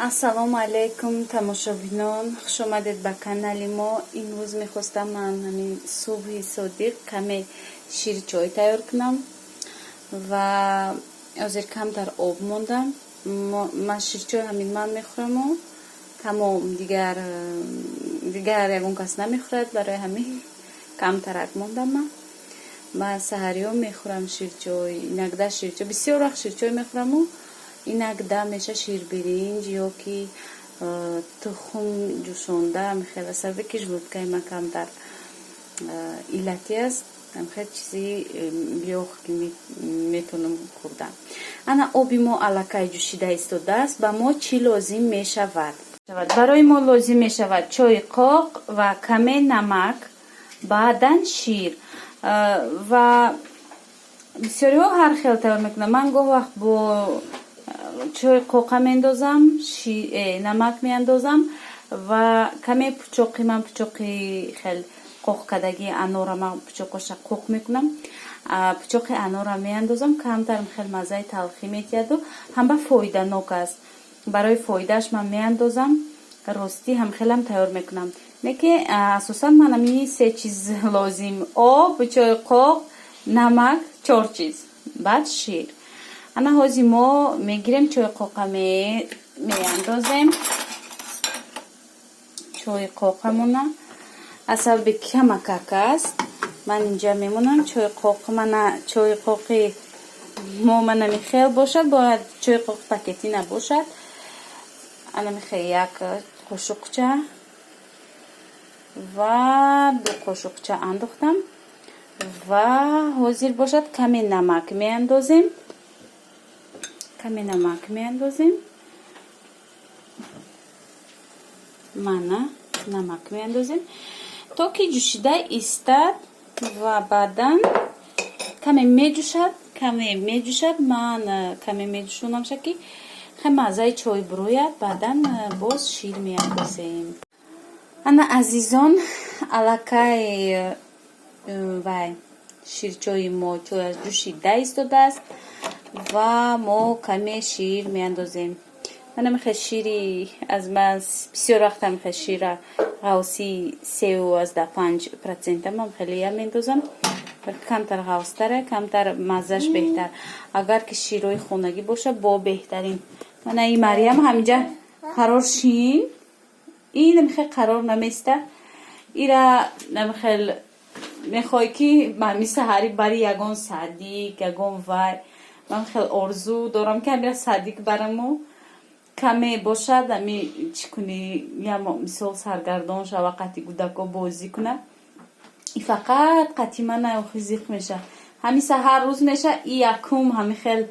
Ассалому алайкум, тамошобинон, хушомадед ба канали мо. Имрӯз мехостам ман ҳамин субҳи содиқ каме ширчой тайёр кунам ва ҳозир камтар об мондам. Ман ширчой ҳамин ман мехӯраму тамом, дигар ягон кас намехӯрад. Барои ҳамин камтарак мондам. Ман саҳариҳо мехӯрам ширчой, иногда ширчой, бисёр вақт ширчой мехӯраму иногда меша ширбиринҷ ё ки тухм ҷӯшонда. Хеле сабабе ки желудка и ман камтар иллатӣ аст, хеле чизи лёг ки метавонам хӯрдан. Ана, оби мо аллакай ҷӯшида истодааст. Ба мо чӣ лозим мешавад? Барои мо лозим мешавад чойи қоқ ва каме намак, баъдан шир. Ва бисёриҳо ҳар хел тайёр мекунанд. Ман гоҳ вақт бо чойи қоқа меандозам, намак меандозам ва каме пучоқи, ман пучоқи хел қоқ кардагии анора, ман пучоқоша қоқ мекунам, пучоқи анора меандозам. Камтар хел маззаи талхӣ метиҳаду ҳам ба фоиданок аст. Барои фоидааш ман меандозам. Ростӣ, ҳам хелам тайёр мекунам, лекин асосан ман ҳамин се чиз лозим: об, чойи қоқ, намак, чор чиз, баъд шир. Ана, ҳозир мо мегирем, чойи қоқа меандозем, чойи қоқамона. Аз сабаби камакак аст, ман инҷа мемонам чойи қоқ. Мана, чойи қоқи мо манами хел бошад, бояд чойи қоқи пакетӣ набошад. Анами хел як қошуқча ва 2 қошуқча андохтам. Ва ҳозир бошад, каме намак меандозем, каме намак меандозем. Мана, намак меандозем, то ки ҷӯшида истад ва баъдан каме меҷӯшад, каме меҷӯшад. Ман каме меҷӯшонамша, ки хеле маззаи чой бирояд. Баъдан боз шир меандозем. Ана, азизон, аллакай вай ширчои мо чояш ҷӯшида истодааст ва мо каме шир меандозем. Ман намехел шири аз ман бисёр вақт ҳамихел шира ғавси 3,5 процента ман хеле мендозам, камтар ғавстара, камтар маззаш беҳтар. Агар ки ширҳои хонагӣ боша, бо беҳтарин. Мана, и Мариям ҳаминҷа қарор шин, ин намехел қарор наместа. Ира намехел мехоҳӣ, ки ҳами саҳари бари ягон садик, ягон вай. Ман хел орзу дорам, ки ҳамира садик бараму каме бошад, ами чӣ кунӣ, мисол, саргардон шава, қати кӯдако бозӣ куна. И фақат қати мана охи зиқ меша. Ҳами саҳар рӯз меша, и якум ҳами хел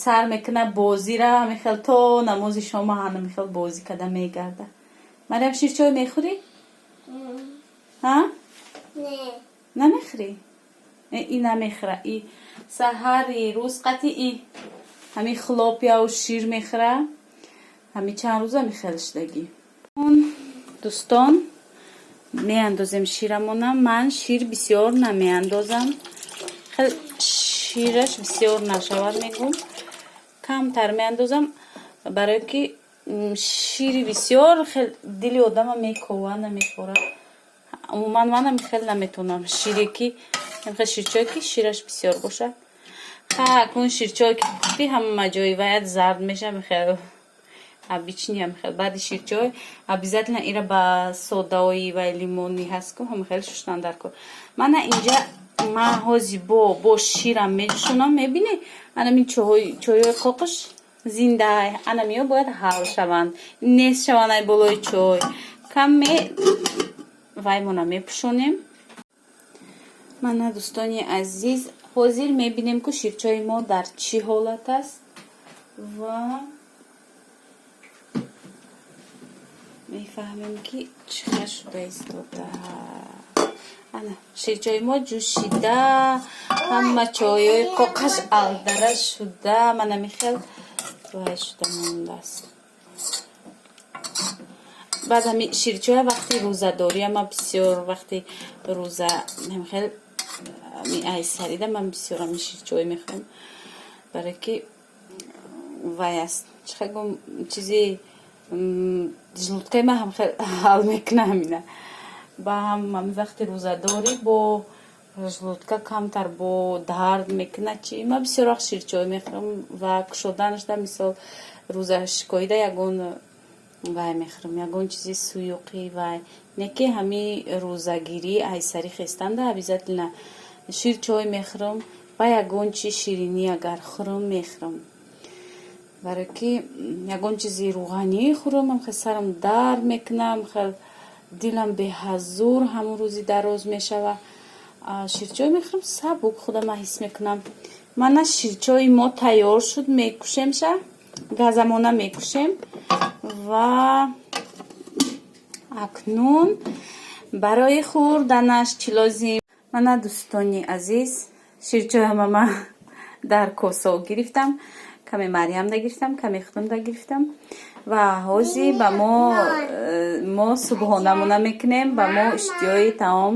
сар мекуна бозира, ҳами хел то намози шома ҳами хел бозӣ карда мегарда. Мариям, ширчой мехӯрӣ? Ҳа, намехӯрӣ? И намехӯра. И саҳари рӯз қати и ҳами хлопья ву шир мехӯра. Ҳами чанд рӯза мехел шудагӣ. Дӯстон, меандозем ширамона. Ман шир бисёр намеандозам, хел шираш бисёр нашавад, мегӯм, камтар меандозам, барое ки шири бисёр хел дили одама мекова, намехӯра. Умуман манам хел наметавонам шире ки ширчое ки шираш бисёр бошад. Ха, акун ширчое ки пухтӣ, ҳама ҷои ваят зард меша. Мехел обычный ҳам баъди ширчой обязательно ира ба содаои вай лимонӣ ҳаст ку, ҳама хеле шуштан дар кор. Мана, инҷа ман ҳози бо ширам меҷӯшонам. Мебинӣ, анамин чойҳои қоқаш зиндаай. Анамиё бояд ҳал шаванд, нест шаванд ай болои чой. Каме ваймона мепӯшонем. Мана, дӯстони азиз, ҳозир мебинем, ку ширчои мо дар чӣ ҳолат аст ва мефаҳмем, ки чӣ хел шуда истода. Ана, ширчои мо ҷӯшида, ҳама чойҳои қоқаш алдара шуда, мана михел вай шуда мондааст. Баъд ҳами ширчоя вақти рӯзадория ман бисёр, вақти рӯза хел айсарида ман бисёр ҳами ширчой мехӯрам, барое ки вай аст, чӣ хел гум, чизи Желудкаи ман ҳам ҳал мекуна ҳамина. Ба ҳам вақти рӯзадорӣ бо желудка камтар бо дард мекунад чи. Ман бисёр вақт ширчой мехӯрам ва кушоданашда, мисол, рӯзашикоида ягон вай мехӯрам, ягон чизи суюқӣ вай. Не ки ҳами рӯзагирӣ айсарӣ хестанда обязательно ширчой мехӯрам ва ягон чи ширинӣ агар хӯрам, мехӯрам. Барое ки ягон чизи рӯғанӣ хӯрам, хел сарам дард мекунам, хел дилам беҳазур ҳамон рӯзи дароз мешава. Ширчой мехӯрам, сабук худама ҳис мекунам. Мана, ширчои мо тайёр шуд, мекушемша, газамона мекушем ва акнун барои хӯрданаш чӣ лозим? Мана, дӯстони азиз, ширчояма ман дар косо гирифтам, каме Марьямда гирифтам, каме худамда гирифтам ва ҳозир ба мо субҳонамона мекунем. Ба мо иштиҳои таом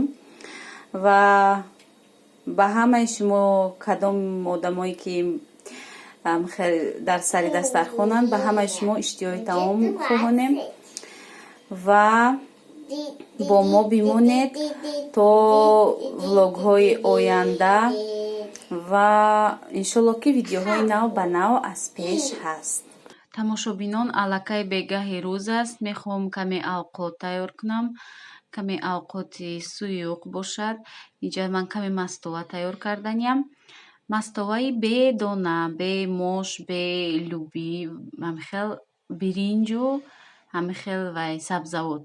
ва ба ҳамаи шумо, кадом одамое ки дар сари дастархонанд, ба ҳамаи шумо иштиҳои таом хоҳонем ва бо мо бимонед то влогҳои оянда ва иншолло, ки видеоҳои нав ба нав аз пеш ҳаст. Тамошобинон, аллакай бегаҳи рӯз аст. Мехоҳам каме авқот тайёр кунам, каме авқоти суюқ бошад. Инҷа ман каме мастова тайёр карданиям, мастоваи бедона, бе мош, бе лӯбӣ, ҳамихел биринҷу ҳамихел вай сабзавот.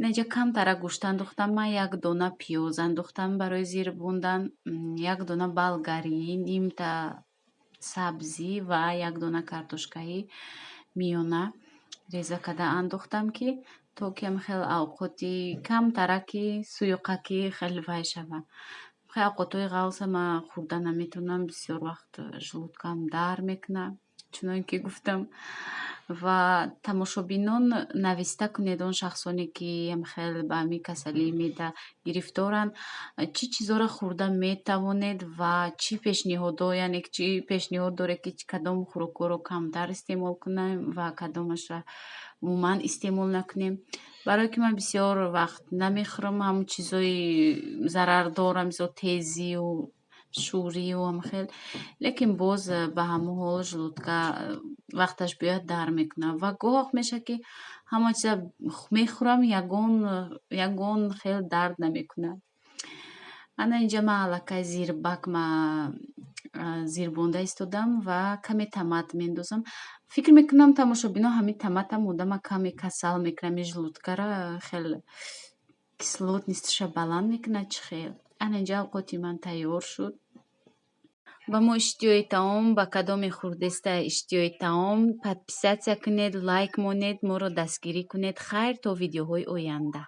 Инҷа камтара гӯшт андохтам ман, як дона пиёз андохтам барои зир бундан, як дона болгарӣ, нимта сабзӣ ва як дона картошкаи миёна реза карда андохтам, ки то ки ҳамихел авқоти камтараки суюқакӣ хеле вай шавад. Хеле авқотҳои ғалза ман хӯрда наметавонам, бисёр вақт желудкам дард мекунад, чунон ки гуфтам. Ва тамошобинон, нависта кунед, он шахсоне ки хеле ба ҳамин касалии меъда гирифторанд, чӣ чизҳоро хӯрда метавонед ва чӣ пешниҳодҳо, яъне чӣ пешниҳод доред, ки кадом хӯрокҳоро камтар истеъмол кунем ва кадомашро умуман истеъмол накунем. Барое ки ман бисёр вақт намехӯрам ҳамон чизҳои зарардор, мисол тезию шӯрию ҳамхел, лекин боз ба ҳамон ҳол желудка вақташ биёяд, дард мекунад. Ва гоҳ вақт мешавад, ки ҳама чиза мехӯрам, ягон хел дард намекунад. Ана, инҷа ман аллакай зирбак зирбонда истодам ва каме томат меандозам. Фикр мекунам, тамошобино, ҳамин томатам одама каме касал мекунад, ҳамин желудкара хел кислотностиша баланд мекунад, чӣ хел. Ана, инҷа авқоти ман тайёр шуд. Ба мо иштиҳои таом, ба кадоме хӯрдеста иштиҳои таом. Подписаться кунед, лайк монед, моро дастгирӣ кунед. Хайр, то видеоҳои оянда.